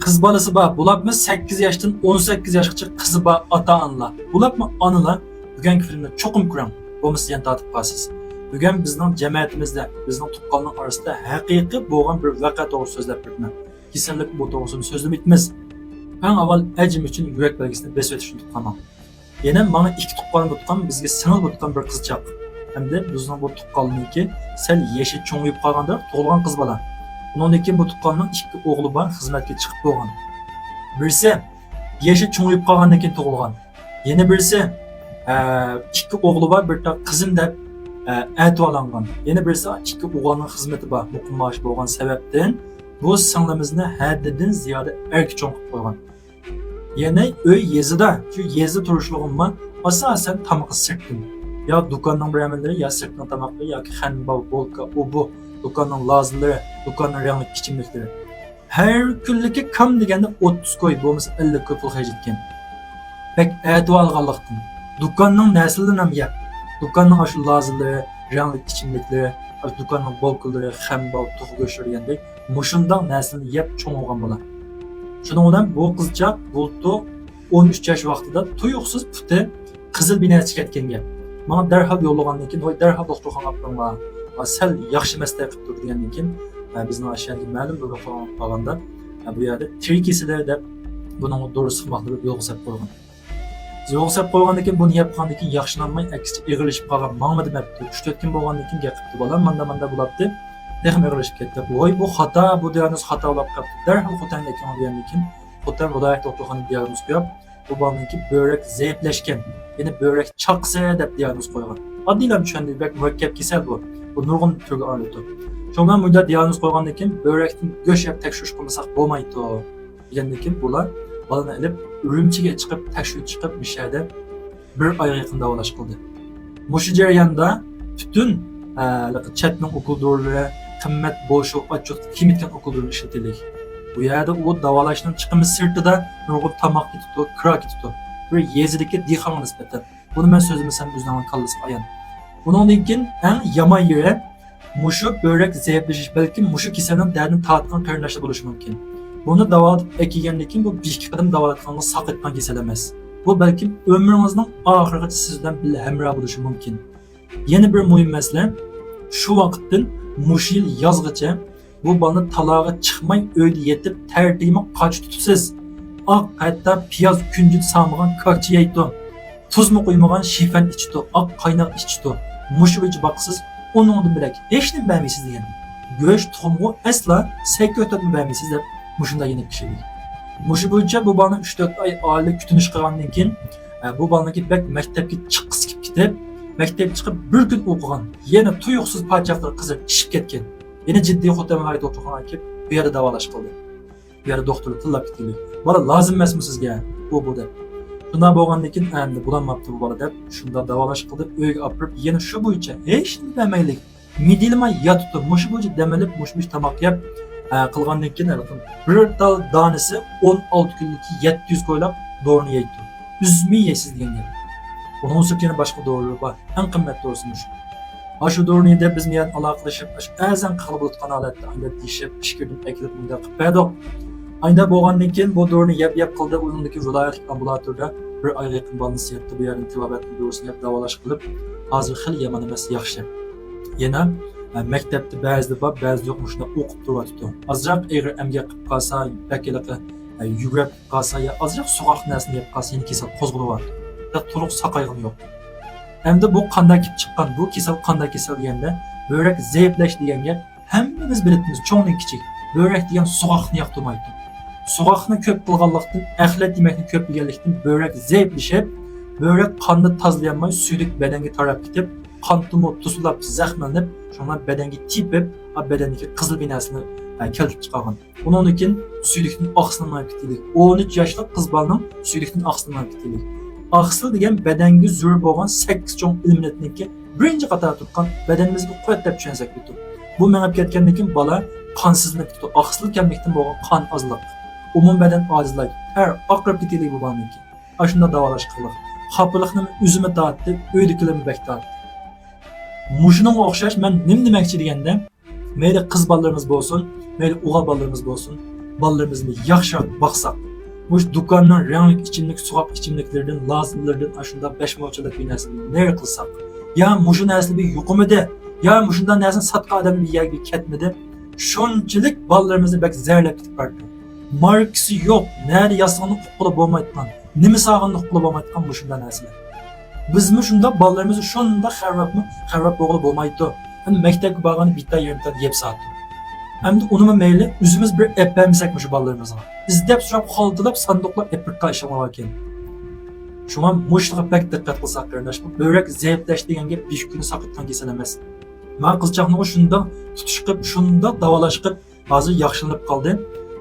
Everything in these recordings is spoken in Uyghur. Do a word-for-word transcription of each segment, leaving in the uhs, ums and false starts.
قىز بالىسى بار، بولۇپمۇ سەككىز ياشتىن ئون سەككىز ياشقىچە قىزى بار ئاتا-ئانىلار، بولۇپمۇ ئانىلار بۈگۈنكى فىلىمنى چوقۇم كۆرۈڭ، بولمىسا زىيان تارتىپ قالىسىز. بۈگۈن بىزنىڭ جەمەتىمىزدە، بىزنىڭ تۇغقانلار ئارىسىدا ھەقىقىي بولغان بىر ۋەقە توغرىسىدا سۆزلەپ بېرىمەن. كېسەللىك بۇ توغرىسىدا سۆزلىمەيمىز. ئەڭ ئاۋۋال ئەجىم ئۈچۈن يۈرەك بەلگىسىنى بېسىۋېتىشنى ئۇنتۇپ قالماڭ. يەنە ماڭا ئىككى تۇغقان بولۇپ قالغان، بىزگە سىڭىل بولۇپ قالغان بىر قىزچاق. ھەمدە بىزنىڭ بۇ تۇغقاننىڭكى سەل يېشى چوڭىيىپ قالغاندا تۇغۇلغان قىز بالا. ئۇنىڭدىن كېيىن بۇ تۇغقاننىڭ ئىككى ئوغلى بار، خىزمەتكە چىقىپ بولغان. بىرسى يېشى چوڭىيىپ قالغاندىن كېيىن تۇغۇلغان. يەنە بىرسى، ئە، ئىككى ئوغلى بار، بىر تال قىزىم دەپ، ئە، ئەتىۋالانغان. يەنە بىرسى ئىككى ئوغلىنىڭ خىزمىتى بار، مۇقىم مائاش بولغان سەۋەبتىن بۇ سىڭلىمىزنى ھەددىدىن زىيادە ئەركە چوڭ قىلىپ قويغان. يەنى ئۆي يېزىدا، شۇ يېزا تۇرۇشلۇقۇممۇ ئاساسەن تامىقى سىرتتىن. يا دۇكاننىڭ بىر ئەمەللىرى، يا سىرتنىڭ تاماقلىرى، ياكى خەنباۋ، بولكا، ئۇ بۇ، دۇكاننىڭ لازىلىرى، دۇكاننىڭ رەڭلىك ئىچىملىكلىرى. ھەر كۈنلۈكى كام دېگەندە ئوتتۇز كوي بولمىسا ئەللىك كوي پۇل خەجلەتكەن. بەك ئەتىۋالغانلىقتىن. دۇكاننىڭ نەرسىلىرىنى ھەم يەپ، دۇكاننىڭ ئاشۇ لازىلىرى، رەڭلىك ئىچىملىكلىرى، ئاشۇ دۇكاننىڭ بولكىلىرى، خەنباۋ، توخۇ گۆشلىرى دېگەندەك مۇشۇنداق نەرسىلەرنى يەپ چوڭ بولغان بالا. شۇنىڭ بىلەن بۇ قىزچاق بۇلتۇر ئون ئۈچ ياش ۋاقتىدا تۇيۇقسىز پۇتى قىزىل بىنەسىگە كەتكەن گەپ. ماڭا دەرھال يوللىغاندىن كېيىن، ھوي، دەرھال دوختۇرخانىغا ئاپىرىڭلار، سەل ياخشى ئەمەس تەرەپ قىپتۇ دېگەندىن كېيىن، بىزنىڭ ئاشۇ يەردىكى مەلۇم بىر دوختۇرخانىغا بارغاندا، بۇ يەردە تېرە كېسىلى دەپ بۇنىڭغا دورا سىقماقنى يولغا سەپ قويغان. يولغا سەپ قويغاندىن كېيىن بۇنى يەپ قالغاندىن كېيىن ياخشىلانماي، ئەكسىچە ئېغىرلىشىپ قالغان، ماڭمىدىم دەپتۇ. ئۈچ تۆت كۈن بولغاندىن كېيىن گەپ قىپتۇ، بالام، ماندا ماندا بولاپتۇ، تېخىمۇ ئېغىرلىشىپ كەتتى. ۋوي، بۇ خاتا، بۇ دىياگنوز خاتا بولاپ قاپتۇ، دەرھال خوتەنگە ئەكىڭ دېگەندىن كېيىن خوتەن ۋىلايەت دوختۇرخانىدا دىياگنوز قويۇپ، بۇ بالىنىڭكى بۆرەك زەئىپلەشكەن، يەنى بۆرەك چاقىسى دەپ دىياگنوز قويغان. ئاددىيلا چۈشەندى، بەك مۇرەككەپ كېسەل بۇ. بۇ نۇرغۇن تۈرگە ئايرىلىدۇ. شۇڭا مۇنداق دىياگنوز قويغاندىن كېيىن بۆرەكتىن گۆش يەپ تەكشۈرۈش قىلمىساق بولمايدۇ دېگەندىن كېيىن بۇلار بالىنى ئېلىپ ئۈرۈمچىگە چىقىپ تەكشۈرتۈش قىلىپ مۇشۇ يەردە بىر ئايغا يېقىن داۋالاش قىلدى. مۇشۇ جەرياندا پۈتۈن، ئە، چەتنىڭ ئوكۇل دورىلىرى، قىممەت بوشۇ، ئاچچىق كېمىتكەن ئوكۇل دورىنى ئىشلىتىلدى. بۇ يەردە ئۇ داۋالاشنىڭ چىقىمى سىرتىدا نۇرغۇن تاماق كېتىدۇ، كىرا كېتىدۇ. بىر يېزىدىكى دېھقانغا نىسبەتەن. بۇنى مەن سۆزلىمىسەم ئۆزىنىڭ كاللىسىغا ئايان. بۇنىڭدىن كېيىن ئەڭ يامان يېرى، مۇشۇ بۆرەك زەئىپلىشىش بەلكىم مۇشۇ كېسەلنىڭ دەردىنى تارتقان قېرىنداشلار بولۇشى مۇمكىن. بۇنى داۋالىتىپ ئەكەلگەندىن كېيىن بۇ بىر ئىككى قېتىم داۋالاتقانغا ساقىيتقان كېسەل ئەمەس. بۇ بەلكىم ئۆمرىڭىزنىڭ ئاخىرىغىچە سىز بىلەن بىللە ھەمراھ بولۇشى مۇمكىن. يەنە بىر مۇھىم مەسىلە، شۇ ۋاقىتتىن مۇشۇ يىل يازغىچە بۇ بالىنى تالاغا چىقماي ئۆيدە يېتىپ تەر تېگىمەي قاچا تۇتۇپسىز. ئاق، ھەتتا پىياز، كۈنجۈت سالمىغان كاكچا يەيتتى. تۇزمۇ قۇيمىغان شىفەن ئىچىتۇ، ئاق قايناق ئىچىتۇ. مۇشۇ بويىچە باقسىز، ئۇنىڭدىن بۆلەك ھېچنېمە بەرمەيسىز دېگەن. گۆش، تۇخۇمغۇ ئەسلا سەككە ئۆتۈپمۇ بەرمەيسىز دەپ مۇشۇنداق يېنىپ كېلىدۇ. مۇشۇ بويىچە بۇ بالىنى ئۈچ تۆت ئاي ئائىلە كۈتۈنۈش قىلغاندىن كېيىن، ئە، بۇ بالىنىڭكى بەك مەكتەپكە چىققۇسى كېلىپ كېتىپ، مەكتەپكە چىقىپ بىر كۈن ئوقۇغان، يەنە تۇيۇقسىز پاچاقلىرى قىزىرىپ ئىششىپ كەتكەن. يەنە جىددىي خوتەن ۋىلايەت دوختۇرخانىغا كېلىپ بۇ يەردە داۋالاش قىلدى. بۇ يەردە دوختۇرلار تىللاپ كېتىلدى. بالا لازىممۇ ئەمەسمۇ سىزگە؟ ئۇ بۇ دەپ. شۇنداق بولغاندىن كېيىن ئەمدى بولالماپتۇ بۇ بالا دەپ شۇنداق داۋالاش قىلدى. ئۆيگە ئاپىرىپ يەنە شۇ بويىچە ھېچنېمە بەرمەيلىك مىدىرلىماي ياتىپتۇ. مۇشۇ بويىچە دەم ئېلىپ، مۇشۇ بويىچە تاماق يەپ، ئە، قىلغاندىن كېيىن بىر تال دانىسى ئون ئالتە كۈنلۈككە يەتتە يۈز كويلاپ دورىنى يەيتتى. ئۈزمەي يەيسىز دېگەن گەپ. ئۇنىڭ سىرتىدا يەنە باشقا دورىلار بار. ئەڭ قىممەت دورىسى مۇشۇ. ئاشۇ دورىنى دەپ بىز بىلەن ئالاقىلىشىپ، ئاشۇ ئەزەڭ قاغا بولۇتقان ھالەتتە ئانداق دېيىشىپ، ئىچكىرىدىن ئەكېلىپ مۇنداق قىلىپ بەردۇق. ئانداق بولغاندىن كېيىن بۇ دورىنى يەپ يەپ قىلدى، ئۇنىڭدىكى ۋىلايەتلىك ئامبۇلاتوردا بىر ئايغا يېقىن بالىنى سىياتتى، بۇ يەردىن تېبابەتنىڭ دورىسىنى يەپ داۋالاش قىلىپ، ھازىر خېلى يامان ئەمەس، ياخشى. يەنە، ئە، مەكتەپتە بەزىدە بار، بەزىدە يوق، مۇشۇنداق ئوقۇپ تۇرۇۋاتىدۇ. ئازراق ئېغىر ئەمگەك قىلىپ قالسا، بەك ھېلىقى، ئە، يۈگۈرۈپ قالسا يا ئازراق سوغۇق نەرسىنى يەپ قالسا يەنە كېسەل قوزغىلىۋاتىدۇ. بىراق تولۇق ساقايغىنى يوق. ئەمدى بۇ قانداق كېلىپ چىققان، بۇ كېسەل قانداق كېسەل دېگەندە، بۆرەك زەئىپلەش دېگەن گەپ ھەممىمىز بىلىپمىز، چوڭدىن كىچىك. بۆرەك دېگەن سوغۇقنى ياقتۇرمايدۇ. سوغۇقنى كۆپ قىلغانلىقتىن، ئەخلەت يېمەكنى كۆپ يېگەنلىكتىن بۆرەك زەئىپلىشىپ، بۆرەك قاننى تازىلىيالماي سۈيدۈك بەدەنگە تاراپ كېتىپ، قان تومۇر توسۇلۇپ زەخىملىنىپ، شۇڭا بەدەنگە تېپىپ، بەدەندىكى قىزىل بىنەسىنى، ئە، كەلتۈرۈپ چىقارغان. ئۇنىڭدىن كېيىن سۈيدۈكتىن ئاقسىلى مېڭىپ كېتىلدى. ئون ئۈچ ياشلىق قىز بالىنىڭ سۈيدۈكتىن ئاقسىلى مېڭىپ كېتىلدى. ئاقسىل دېگەن بەدەنگە زۆرۈر بولغان سەككىز چوڭ ئېلېمېنتنىڭكى بىرىنچى قاتاردا تۇرغان، بەدەنىمىزگە قۇۋۋەت دەپ چۈشەنسەك بولىدۇ. بۇ مېڭىپ كەتكەندىن كېيىن بالا قانسىزلىنىپ كېتىدۇ. ئاقسىل كەملىكتىن بولغان قان ئازلىق. ئومۇمىي بەدەن ئاجىزلايدۇ. تەر ئاقىرىپ كېتىلدى بۇ بالىنىڭكى. ئاشۇنداق داۋالاش قىلدۇق. خاپىلىقنىمۇ ئۆزىمۇ تارتتى، ئۆيدىكىلەرمۇ بەك تارتتى. مۇشۇنىڭغا ئوخشاش مەن نېمە دېمەكچى دېگەندە، مەيلى قىز بالىلىرىمىز بولسۇن، مەيلى ئوغۇل بالىلىرىمىز بولسۇن، بالىلىرىمىزنى ياخشىراق باقساق، مۇشۇ دۇكاننىڭ رەڭلىك ئىچىملىك، سوغۇق ئىچىملىكلىرىدىن، لازىملىرىدىن ئاشۇنداق بەش موچىلىق بىر نەرسىنى نېرى قىلساق، يا مۇشۇ نەرسىلەر بىر يۇقۇمىدى، يا مۇشۇنداق نەرسىنى ساتقان ئادەم بىر يەرگە كەتمىدى، شۇنچىلىك بالىلىرىمىزنى بەك زەھەرلەپ كېتىپ بارىدۇ. ماركىسى يوق، نەدە ياسىغىنىنى ئۇققىلى بولمايدىغان، نېمە سالغىنىنى ئۇققىلى بولمايدىغان مۇشۇنداق نەرسىلەر. بىزمۇ شۇنداق بالىلىرىمىزنى شۇنداق خەۋپ، خەۋپ بولغىلى بولمايدۇ. ئەمدى مەكتەپكە بارغاندا بىتتا يېرىمتال يەپ سالىدۇ. ئەمدى ئۇنىمۇ مەيلى، ئۆزىمىز بىر ئەپ بەرمىسەك مۇشۇ بالىلىرىمىزغا. ئىزدەپ سوراپ، خالتىلاپ، ساندۇقلاپ ئېلىپ بېرىدىغان ئىشلار باركەن. شۇڭا مۇشۇلارغا بەك دىققەت قىلساق قېرىنداش، بۇ بۆرەك زەئىپلەش دېگەن گەپ بىر كۈنى ساقىتقان كېسەل ئەمەس. مانا قىزچاقنىغۇ شۇنداق تۇتۇش قىلىپ، شۇنداق داۋالاش قىلىپ، ھازىر ياخشىلىنىپ قالدى.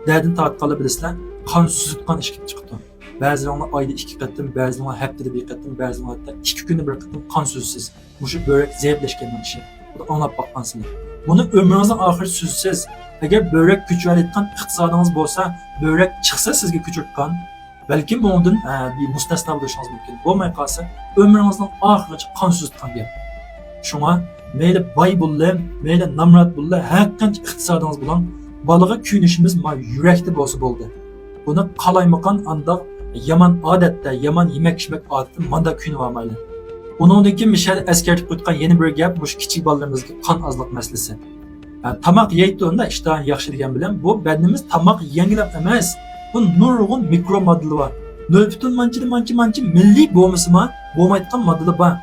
دەردىنى تارتقانلا بىلىسىلەر، قان سۈزۈتكان ئىش كېلىپ چىقىپتۇ. بەزىلىرىڭلار ئايدا ئىككى قېتىم، بەزىلىرىڭلار ھەپتىدە بىر قېتىم، بەزىلىرىڭلار ھەتتا ئىككى كۈندە بىر قېتىم قان سۈزىسىز. مۇشۇ بۆرەك زەئىپلەشكەننىڭ ئىشى. بۇنى ئاڭلاپ باققانسىلەر. بۇنى ئۆمرىڭىزنىڭ ئاخىرى سۈزىسىز. ئەگەر بۆرەك كۆچۈۋېلىۋاتقان ئىقتىسادىڭىز بولسا، بۆرەك چىقسا سىزگە كۆچۈرۈۋاتقان، بەلكىم بۇنىڭدىن، ئە، بىر مۇستەسنا بولۇشىڭىز مۇمكىن. بولماي قالسا، ئۆمرىڭىزنىڭ ئاخىرىغىچە قان سۈزىدىغان گەپ. شۇڭا مەيلى باي بوللا، مەيلى نامرات بوللا، ھەر قانچە ئىقتىسادىڭىز بولۇڭ، بالىغا كۆيۈنۈشىمىز ما يۈرەكتە بولسا بولدى. بۇنى قالايمىقان ئانداق يامان ئادەتتە، يامان يېمەك-ئىچمەك ئادىتى مانداق كۆيۈنۈۋالمايلى. ئۇنىڭدىن كېيىن مىشەل ئەسكەرتىپ ئۆتكەن يەنە بىر گەپ، مۇشۇ كىچىك بالىلىرىمىزدىكى قان ئازلىق مەسىلىسى. ھە، تاماق يەيدۇ، ئۇندا ئىشتىھا ياخشى دېگەن بىلەن بۇ بەدىنىمىز تاماق يېگەنلىك ئەمەس. بۇ نۇرغۇن مىكرو ماددىلار بار. نۆل پۈتۈن مانچىدىن مانچە مانچە مىللىي بولمىسىمۇ بولمايدىغان ماددىلار بار.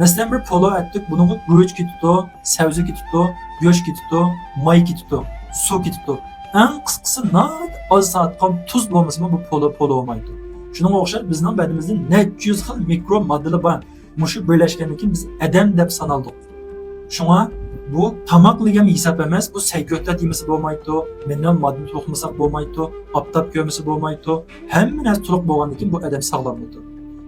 مەسىلەن، بىر پولۇ ئەتتۇق، بۇنىڭغا گۈرۈچ كېتىدۇ، سەۋزە كېتىدۇ، گۆش كېتىدۇ، ماي كېتىدۇ، سۇ كېتىدۇ. ئەڭ قىسقىسى ناھايىتى ئاز ساتقان تۇز بولمىسىمۇ بۇ پولۇ، پولۇ بولمايدۇ. شۇنىڭغا ئوخشاش بىزنىڭ بەدىنىمىزدە نەچچە يۈز خىل مىكرو ماددىلار بار. مۇشۇ بىرلەشكەندىن كېيىن بىز ئادەم دەپ سانالدۇق. شۇڭا بۇ تاماقلا يېگەن ھېساب ئەمەس، بۇ سەي كۆكتات يېمىسە بولمايدۇ، مىنېرال ماددىنى تولۇقلىمىساق بولمايدۇ، ئاپتاپ كۆرمىسە بولمايدۇ. ھەممە نەرسە تولۇق بولغاندىن كېيىن بۇ ئادەم ساغلاملىنىدۇ.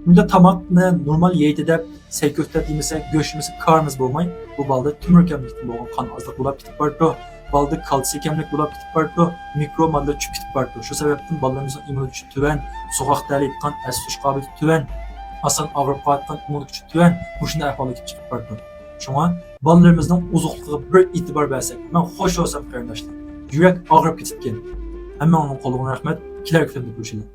بۇنداق تاماقنى نورمال يەيدۇ دەپ سەي كۆكتات يېمىسە، گۆش يېمىسە كارىمىز بولماي، بۇ بالىدا تۆمۈر كەملىكتىن بولغان قان ئازلىق بولۇپ كېتىپ بارىدۇ. بالىدا كالتسىي كەملىك بولۇپ كېتىپ بارىدۇ، مىكرو ماددىلار چۈشۈپ كېتىپ بارىدۇ. شۇ سەۋەبتىن بالىلىرىمىزنىڭ ئىممۇنىتېتى تۆۋەن، سوغۇق تەلەيدىغان، ئەستە تۇتۇش قابىلىيىتى تۆۋەن، ئاسان ئاغرىپ قالىدىغان، ئىممۇن كۈچى تۆۋەن، مۇشۇنداق ئەھۋالغا كېلىپ چىقىپ بارىدۇ. شۇڭا بالىلىرىمىزنىڭ ئوزۇقلۇقىغا بىر ئېتىبار بەرسەك، مەن خوش بولسام قېرىنداشلار. يۈرەك ئاغرىپ كېتىدىكەن. ھەممىڭلارنىڭ قولىغا رەھمەت. كېلەر كۈنلەردە كۆرۈشەيلى.